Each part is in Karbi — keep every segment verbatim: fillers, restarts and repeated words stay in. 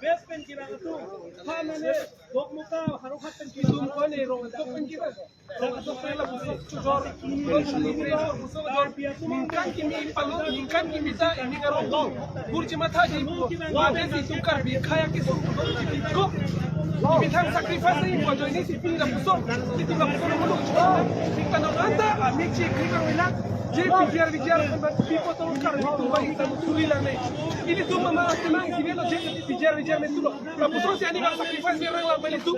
Best pen kira tu. Khan ne dok muka haru khat pen kira. Tum ko ne rong dok pen kira. Ningkan kimi palu, ningkan kimi ta, ini ngarong lo. Burji matha ji, wa ben si tukar bi khaya ke su. Ko. Imethang sacrifice ni wa join si pini lapuson. Pini lapuson mo. Kita no anta, ami cik kita wala. Je bijar bijar kan people to kar itu bagi kita tuli lang ne. Ilitum mama asimang sini lo je bijar bijar ne tu lo. Lapuson si ani bang sacrifice ni orang lang beli tu.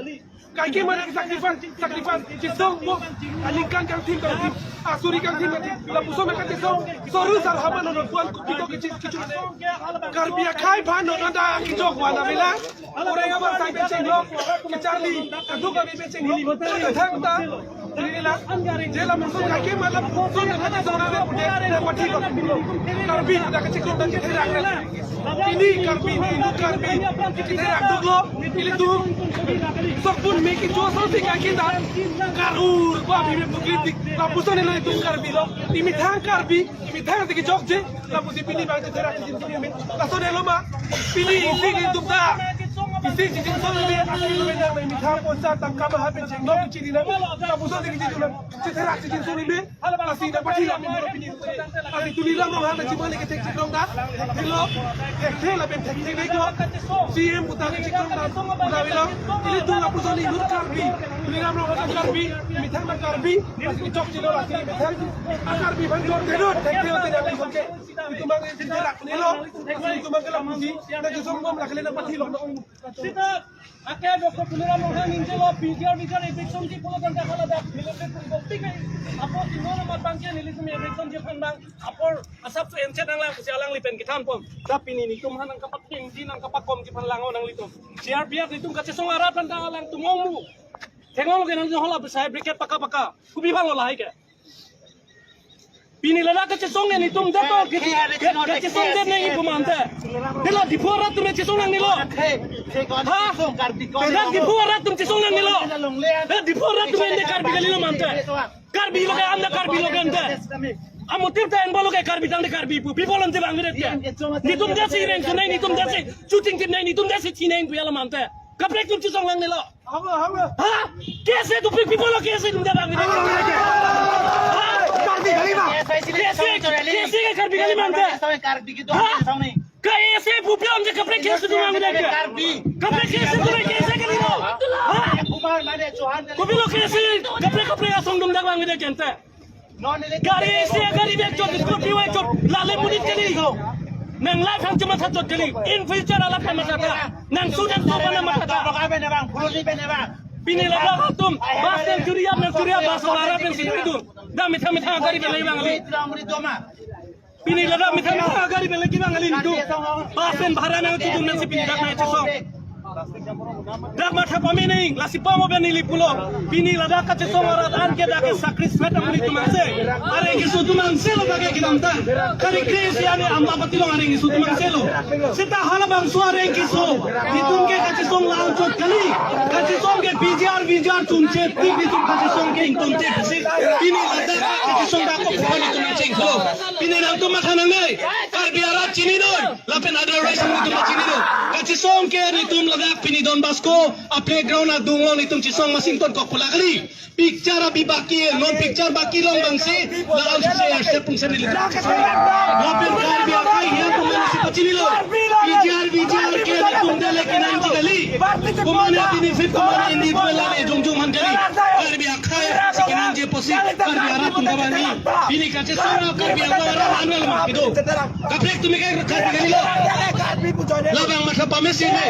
Kaike mana sacrifice, sacrifice, chisong mo, aningkan kangthim kangthim, asuri kangthim kangthim, lapuson kachesong, soru sar haman non puan kupi to kechis kechis. Karbi akhai aphan non anta kejok wana mela, orang apa sai pecheng lo, kecharli, kaduk kami pecheng lo, thang ta, ini la, je lapuson kaike mana lapuson kachesong na udah, udah mati lo, Karbi, udah kechikut dan kecilak. Ini Karbi, ini Hindu Karbi. Kita rak duk lo, ilitum. Sok pun me kecho so si kaike ta. Karur, ko abhi me puklitik. Lapuson ilitum Karbi lo. Imethang Karbi, imethang si kejok je. Lapusi pini bang te therak jin suni me. Lason lo ma. Pini isi ilitum ta. Isi jin suni me. Asli lo me na imethang ponsa tangka maha pen jeng lo chini na. Lapuson si kejok lo. Chetherak jin suni me. Hala bang asi na pati la pini pini. Asi Tuliram Ronghang na chimang le kethek chikrong ta. Hello. Thekthe lapen thekthe ne ko. C M puta ke chikrong ta. Puta bilang. Ilitum lapuson ni Hindu Karbi. Tuliram Ronghang na Karbi. Imethang na Karbi. Asi chok chilo la si imethang. A Karbi bang jor de dot. Thekthe te na bilang ke. Itum bang si therak ne lo. Asi itum bang ke lapusi. Na jisong bom la kele na pati lo. Sita, ake Doctor Tuliram Ronghang ningjelo, P G R V G R eviction ji pulo tangka hala dak, military pun boktik hai. Apo sino nama bangke nelitum eviction ji aphan bang, apor asap su enchet nanglang, si alangli pen kethan pon. Tapi nelitum aphan nangkapathengji, nangkapakomji aphan lang-o nanglitum. C R P F nelitum kachesong arat aphan ta alangtum ongmu. Thengong lo ke nangtum hala besai briket paka paka. Kopi aphan lo lahai ke. Pini ladak kachesong nelitum dato, kachesong det nangji pu ma ante. Hela Diphu arat atum chesong nangnelo. Ha? Hela Diphu arat atum chesong nangnelo. Hela Diphu arat atum ante Karbi kalilo ma ante. Karbi lo ke anta Karbi lo ke ante. Amotir ta enbo lo ke Karbi tangte Karbi pu. People ante bang det ke. Nelitum jasi reng sunai, nelitum jasi shooting team nai, nelitum jasi chinai pu ya lo ma ante. Kaprek atum chesong nangnelo. Haba, haba. Ha? K S A tu pi-, people lo K S A atum jabang. Haba, haba, haba. Ha? Karbi kali ma? K S A, K S A, K S A ke Karbi kali ma ante. Karbi gitu, ha? K S A pu pi-on je kaprek K S A atum jabang de ke. Karbi. Kaprek K S A atum K S A kalilo. Ha? Kumar mane Chauhan. Kopi lo K S A kaprek kaprek asong atum jabang de ke ante. Gari isi gari bek chot, scooty bek chot, lale monit kali. Nang life hang chuma thachot kali. In future alam kamathata. Nang student ko mana mathata. Pini ladak atum, bus nang churi ap, nang churi ap, bus wala pen si itu. Dak mitha mitha gari pen lagi bang kali. Pini ladak mitha mitha gari pen lagi bang kali itu. Bus pen bhara nang chutum nang si pini dak nangchesong. Dak matha pame nang, lasi pamo bani lipulo. Pini ladak kachesong arat an ke dak ke sacrifice amonit atum mangse. Areng keso atum mangse lo dak ke kinam ta. Kali ke si ani amla pati long areng keso atum mangse lo. Seta hala bangso areng keso. Nelitum ke kachesong lang chot kali. Kachesong ke P G R V G R chunche tik nelitum kachesong ke ingtungche si. Pini ladak kachesong dak ko pho nelitum chenglo. Pini nangtum matha nangne. Karbi arat chini noi. Lapen otherwise nelitum chinilo. Kachesong ke nelitum ladak pini Don Bosco a playground adung along nelitum chesong masing tonkok pu la kali. Picture abhi baki, non picture baki long bangsi, lalang suse arsep pungsen nelitum. Lapen Karbi akhai hiang komat si pachinilo. P G R V G R ke nelitum dele ke nangji kali. Komat benefit, komat individual lale jongjong man kali. Karbi akhai si ke nangji pusi Karbi arat atum kabani. Pini kachesong Karbi akhai arat Ano lang kido. Kaprek tumi kai Karbi kali lo. Labang matha pamesi ne.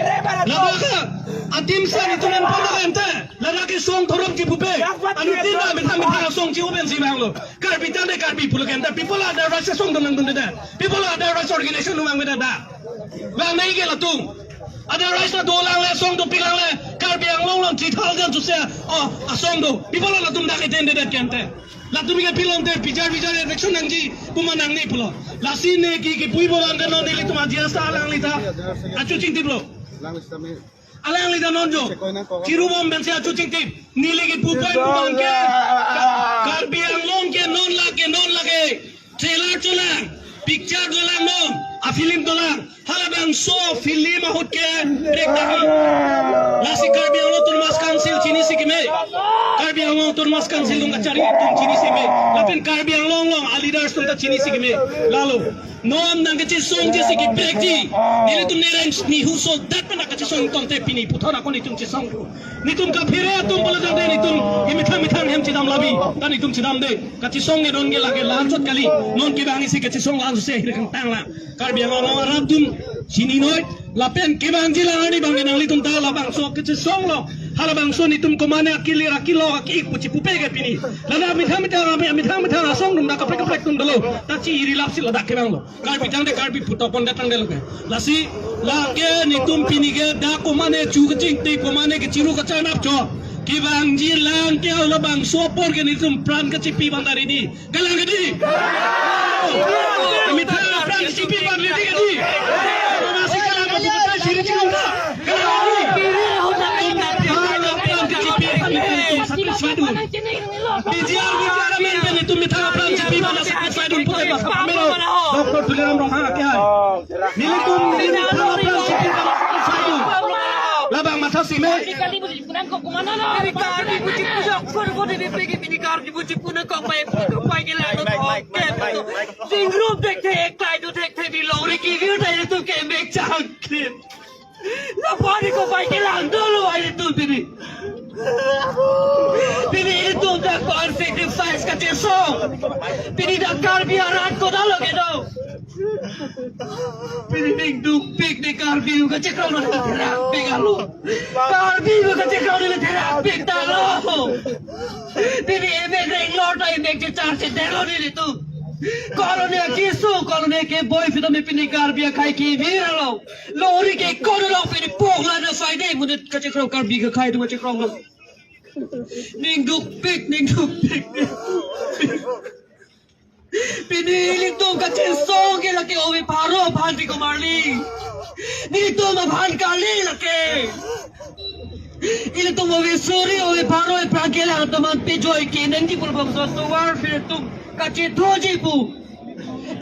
Labang ka. Atim sa nitum en pon lo ente. Lana ke song thorom kipupe. Anu tin na methang methang song chiu pensi bang lo. Karbi tangte Karbi pulo ente. People are the right song dong dong de. People are the right organization dong dong de. Bang nai ke latum. Otherwise la dolang le song dopiklang le Karbi Anglong along chithal jan chuse. Oh, asong do. People latum dak iten de ente. Latum ke pilon te bijar bijar election nangji puma nangne pulo. Lasi ne ke kipuji abang ke non nelitum aji asa alangli ta achu chingtip lo. Alangli ta non jo. Chiru bom pensi achu chingtip. Neli kipu pen abang ke Ka-, Karbi Anglong ke non lake non lake. Trailer cholang, picture dolang non, a film dolang. Halabangso film ahut ke break down. Lasi Karbi Anglong Autonomous Council chinisi keme. Karbi Anglong Autonomous Council atum kachari atum chinisi keme. Lapen Karbi Anglong along a leaders atum ta chinisi keme. Lalo non nangkachesongji si ke break ji. Nelitum nereng nihu so dat pen nangkachesong tangte pini puthot ako nitum chesong. Nitum kaphere atum pulo tangte nitum ke methang methang hem chedam labi. Ta nitum chedam de. Kachesong ke non ke lake la-anchot kali. Non kevang isi kachesong la-anchot se hiri kangtang la. Karbi Anglong arat atum chini noi. Lapen kevangji la arni abang ke nanglitum ta labangso kachesong lo. Halabangso nitum komane akili akilo aki puchi pupe ke pini. Lana methang methang methang methang asong atum ta kaprek kaprek atum dolo. Ta chi iri lapsi ladak kevang lo. Karbi tangte Karbi putok pon datang delo ke. Lasi lake nitum pini ke dak komane chu kachingtip komane kechiru kachanap cho. Kevangji lang ke halabangso apor ke nitum pran kachipi abang ta ready. Kalang ke di. Methang pran chipi abang ready ke di. Masih kalang abang ta chiri chiri ta. Kalang ke di. Methang pran kachipi abang nitum satisfied un. Bijar bijar amen pen nitum methang pran chipi abang satisfied un pute bang. Amelo. Doctor Tuliram Ronghang ake hai. Nelitum nelitum pura pura sipil kama satu. Labang matha si me. Kali buji punan ko kumana lo. Kali buji punan ko ko de pegi bini kali buji punan ko pai ko pai ke la no. Tingrum thek thek kai do thek thek di lori ki vir dai tu ke mek chang kin. Lapani ko pai ke lang dolo ai tu bini. Pini ilitum dak ko-an sacrifice kachesong. Pini dak Karbi arat ko dalo kedo. Pini ning dukpik ne Karbi kachekrong ne therakpik alo. Karbi kachekrong ne therakpik ta lo. Pini emek reng lor ta emek chechar chedelo nelitum. Koloni akisu, koloni ke boy fitame pini Karbi akhei kevir alo. Lori ke kono lo pini pok la na faide mune kachekrong Karbi akhei atum kachekrong lo. Ning dukpik, ning dukpik. Pini ilitum kachesong ke lake ove pharo aphan ti komarli. Nelitum aphan kali lake. Ilitum ove suri ove pharo aphan ke lang teman pejoi ke nangji pulbang so tovar pini tum kachethoji pu.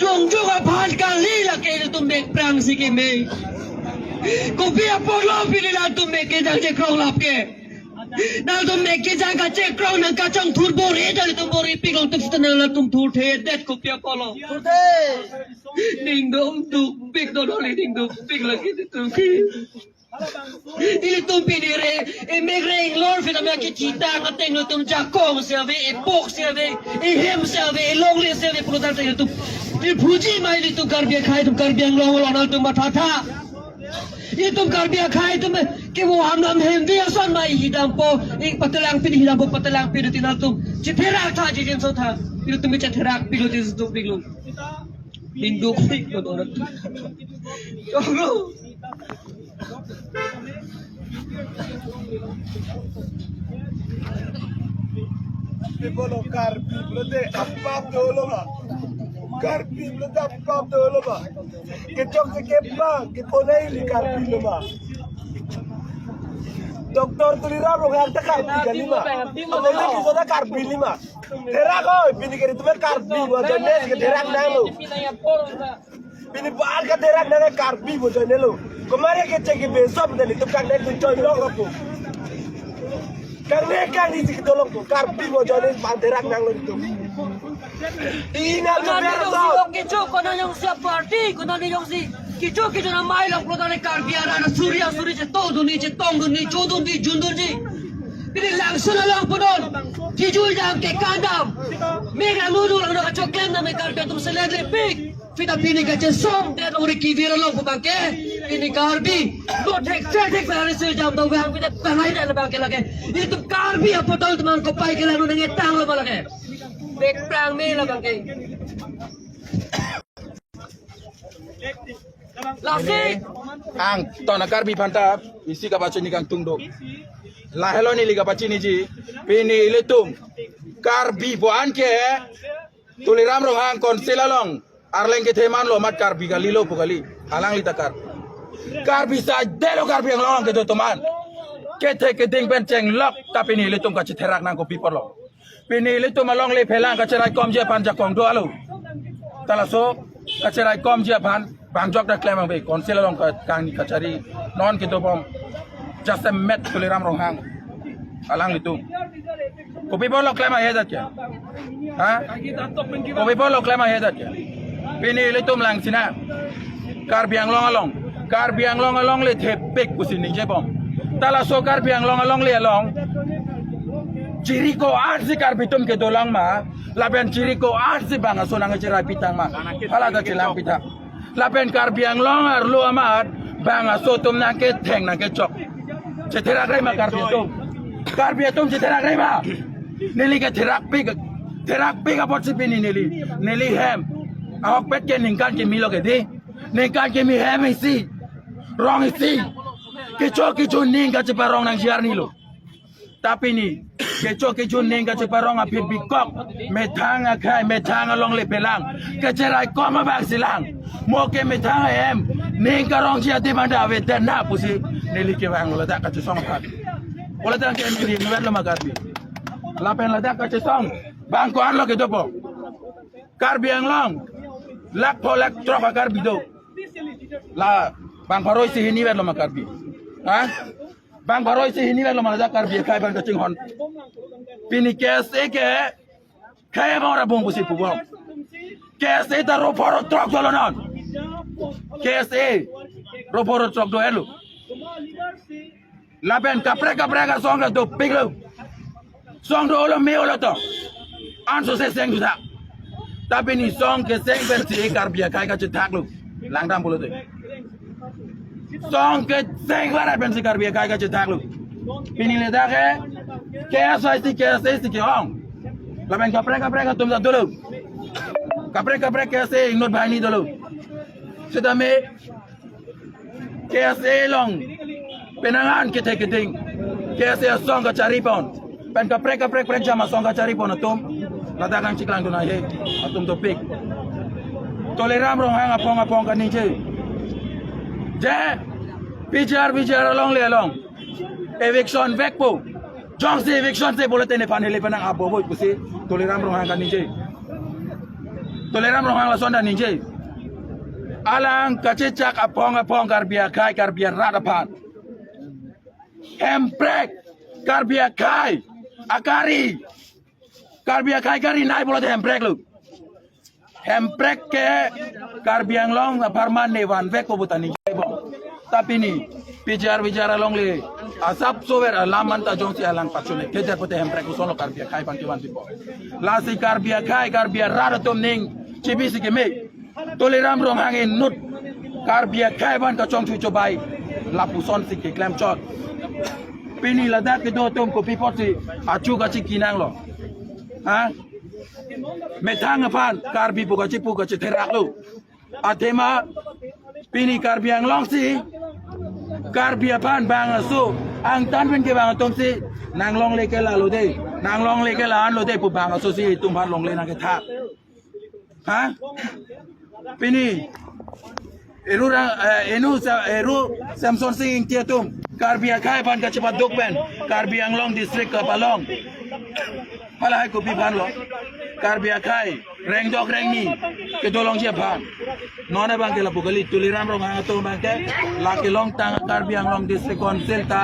Jongjong aphan kali lake ilitum mek prang si keme. Kopi apotlo pini latum mek kejang chekrong lap ke. Nangtum mek kejang kachekrong nangkachongthur bor-i, nangtum bor-ipik long tum sita nangtum thurthe det kopi apotlo. Ning dukpik dodoli ning dukpik lake tum ke. Ilitum pini re, emek reng lor fitame kechitang ateng lo tum jakong si ave, epok si ave, ehem si ave, elongle si ave pulo tangte ilitum. Ilitum phuji ma ilitum Karbi akhei atum Karbi Anglong along nangtum mathatha. Ilitum Karbi akhei atum ke wo ham lam hem vi ason ma hidampo, ing patelang pini hidampo patelang pini ti nangtum. Chetherak tha jijin so tha. Ilitum chetherakpik lo jijin dukpik lo. Ning dukpik lo dodot. Choklo. People of Karbi pulote apap dolo ma. Karbi pulote apap dolo ma. Kechok si kepma, keponai ni Karbi lo ma. Doctor Tuliram Ronghang ta Karbi kali ma. Amo ta kiso ta Karbi li ma. Therak oi, pini ke ilitum Karbi wa jones ke therak nanglo. Pini bar ka therak nang Karbi bo join lo. Komane ke cheki be sob dan ilitum kang nek tu join lo ko. Kang nek kang ni sik dolong tu Karbi bo join ban therak nanglo tu. Ina tu Karbi ber dong si so. Dong kichu kono jongsi party, kono ni jongsi kichu kichu na mai lok lo dan Karbi arat suri asuri cheto duni chetong duni choduni junduni. Pini Langsun along punon, kijul dam ke kandam. Mega lulu lang nakachoklem na me Karbi atum seleng lepik. Pita pini kachesong det uri kivir along pu abangke. Pini Karbi lo thek thek thek sari sejam do bang pita tangai na abangke lake. Itum Karbi apotol teman kopai ke lalu nang etang lo abangke. Bek prang me la abangke. Lasi. Angton a Karbi aphanta isi kapachini kangtung do. Lahelo neli kapachiniji. Pini ilitum Karbi pu anke Tuliram Ronghang Council along arleng kethe manlo amat Karbi kalilo pu kali. Alangli ta Karbi. Karbi saidelo Karbi Anglong kedo atum an. Kethe keding pen chenglok ta pini ilitum kachetherak nang kopi apotlo. Pini ilitum alongle phelang kacheraikomji aphan jakong do alo. Ta laso kacheraikomji aphan bangjok ta klem abang Council along ka kangni kachari non kedobom jasemet Tuliram Ronghang alanglitum. Kopi apotlo klem ahe jat ke? Ha? Kopi apotlo klem ahe jat ke? Pini ilitum Langsun a Karbi Anglong along, Karbi Anglong alongle thepik pusi ningjebom. Ta laso Karbi Anglong alongle along chiri ko-an si Karbi atum kedolang ma, lapen chiri ko-an si bang aso nangcherai pitang ma. Hala ta chelang pitang. Lapen Karbi Anglong arlo amat bang aso atum nangketheng nangkechok. Chetherak rei ma Karbi atum? Karbi atum chetherak rei ma? Neli ke therakpik, therakpik apotsi pini neli, neli hem ahokpet ke ningkan kimi lo ke di. Ningkan kimi hem isi, rong isi. Kecho kecho ning kacheparong nangji arni lo. Ta pini kecho kecho ning kacheparong aphi bikok, methang akhei, methang alongle phelang kacheraikom abang si lang. Mo ke methang ahem ning karongji adim anda avedet na pusi neli kevang lo ladak kachesong aphan. Ladak ke neli inutvet lo ma Karbi? Lapen ladak kachesong bang ko-an lo kedopo? Karbi Anglong lakh pho lakh throk a Karbi do. La bang pharo isi hini vetlo ma Karbi? Ha? Bang pharo isi hini vetlo ma ladak Karbi akhei aphan kachinghon? Pini K S A ke khei abang ra bong pusi pubom. K S A ta ro pharo throk dolo non. K S A ro pharo throk do-etlo. Lapen kaprek kaprek asong ke dopiklo. Song do-olo me-olo to. Anso se seng juta. Ta pini song keseng pensi Karbi akhei kachethaklo. Langdam pulote. Song keseng barat pensi Karbi akhei kachethaklo. Pini ladak ke K S I C, K S A C ke-ong. Lapen kaprek kaprek atum ta dolo. Kaprek kaprek K S A inut banghini dolo. Sitame K S A along penang an kethe keding, K S A asong kacharipon pen kaprek kaprek prekjam asong kacharipon atum ladak nangcheklang dun ahe, atum dopik. Tuliram Ronghang apong apong kaningje, je P G R V G R alongle along eviction vekpo. Jongsi eviction se pulote nephan hile penang abo boi pusi Tuliram Ronghang kaningje. Tuliram Ronghang lason ta ningje. Alang kachechak apong apong Karbi akhei, Karbi arat aphan. Hemprek Karbi akhei akari, Karbi akhei kari nai pulote hemprek lo. Hemprek ke Karbi Anglong apharman ne vanvekpo pu ta ningjebom. Ta pini P G R V G R alongle asap sover alam anta jongsi alang pachun-e kejar pute hemprek kosonlo Karbi akhei aphan kevan pipo? Lasi Karbi akhei, Karbi arat atum ning chibisi keme. Tuliram Ronghang inut Karbi akhei aphan kachongchu chobai lapuson si keklem chot. Pini ladak kedo atum kopi apotsi achu kachiki nanglo? Ha? Methang aphan Karbi pu kachipu kachetheraklo. Athema pini Karbi Anglong si Karbi aphan bang aso angtan pen kevang atum si nanglongle ke la lo de, nanglongle ke la-an lo de pu bang aso si itum aphan longle nangkethak. Ha? Pini Eru ra, eh, enu sa, Eru Samson Sing Ingti atum Karbi akhei aphan kachepaduk pen Karbi Anglong district kapalong. Halahai kopi aphanlo? Karbi akhei rengdok rengni kedolongji aphan. Non abangke lapu kali, Tuliram Ronghang atum abangke la kelongtang Karbi Anglong District Council ta